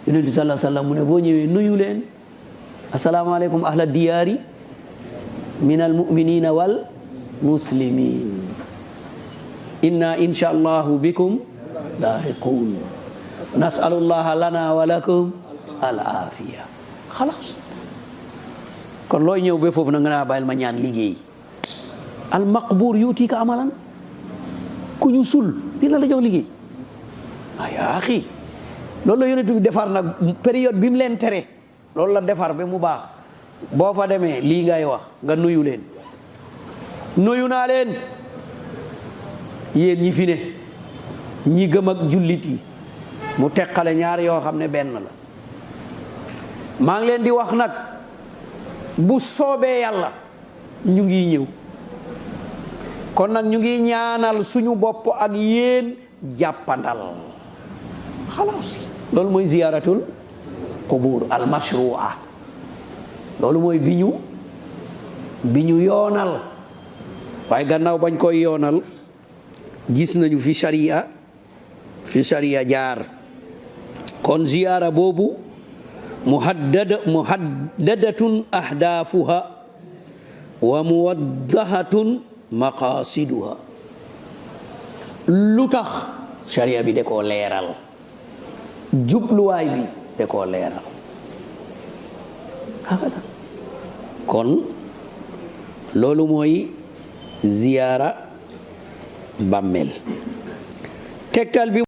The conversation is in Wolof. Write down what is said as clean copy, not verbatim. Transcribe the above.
yonent bi sallallahu alayhi wa sallam mu ne boo ñëwee nuyu leen asalaamaaleykum ahla diyaari min al muminina wal muslimin inna insha allahu bikum laahiqun nasalullaha lana wa lakum al afiya xalaas kon looy ñëw ba foofu na nga naa bàyyil ma ñaan liggéey al maqbuur yuuti ka amalan ku ñu sul dina la jox liggéey ay axi loolu la yonent bi defar nag période bi mu leen tere loolu la defar ba mu baax boo fa demee lii ngay wax nga nuyu leen nuyu naa leen yéen ñi fi ne ñi gëm ak jullit yi mu teqale ñaar yoo xam ne benn la maa ngi leen di wax nag bu soobee yàlla ñu ngi ñëw kon nag ñu ngi ñaanal suñu bopp ak yéen jàppandal xalaas loolu mooy ziyaratul qubur al mashrua loolu mooy bi ñu yoonal waaye gannaaw bañ koy yoonal gis nañu fi sharia jaar kon ziyara boobu muhaddadatun ahdaafuha wa muwaddahatun maqasiduha lu tax sharia bi da koo leeral jubluwaay bi da koo leeral kon loolu mooy ziyaara bàmmeel tegtal bi